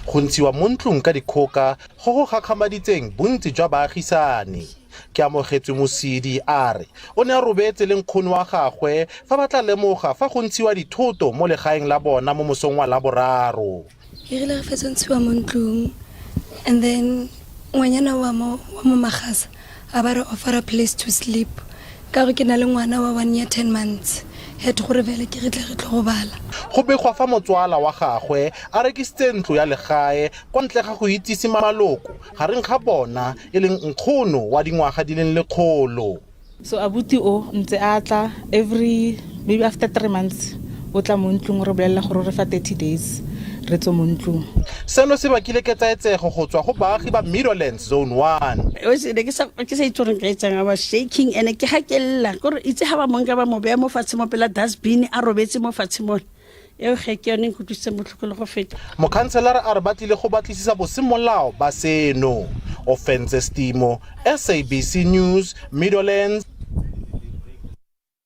Go ntshiwa mo ntlong ka dikgoka go go gakgamaditseng bontsi jwa baagisane. Keamogetswe Mosidi a re o ne a robetse le nkgono wa gagwe fa ba tla lemoga fa go ntshiwa dithoto mo legaeng la bona mo mosong wa Laboraro. E rile re fetsa ntshiwa mo ntlong, and then ngwanyana wa mo Magasa a ba re offer a place to sleep, ka gore ke na le ngwana wa 1 year 10 months, had gore vele ke re tle re tlo go bala. Go begwa fa motswala wa gagwe a rekisitse ntlo ya legae kwa ntle ga go itsise maloko, gareng ga bona e leng nkgono wa dingwaga di leng 100. So abuti o ntse a tla every, maybe after 3 months, o tla mo ntlong, re bolelela gore re fa 30 days re tswe mo ntlong. Seno se bakile ketsaetsego go tswa go baagi ba Meadowlands Zone 1. Ne ke sa itse gore nka etsang. I was shaking, and ke ga ke lla kore itse ga ba monka ba mo beya mo fatshe mo pela dustbin, a robetse mo fatshe mone. Eo ge ke yone nkutlwisitseng botlhoko le go feta. Mokhanselara a re ba tlile go batlisisa bosemolao ba seno. Ofentse Stimo, SABC News, Meadowlands.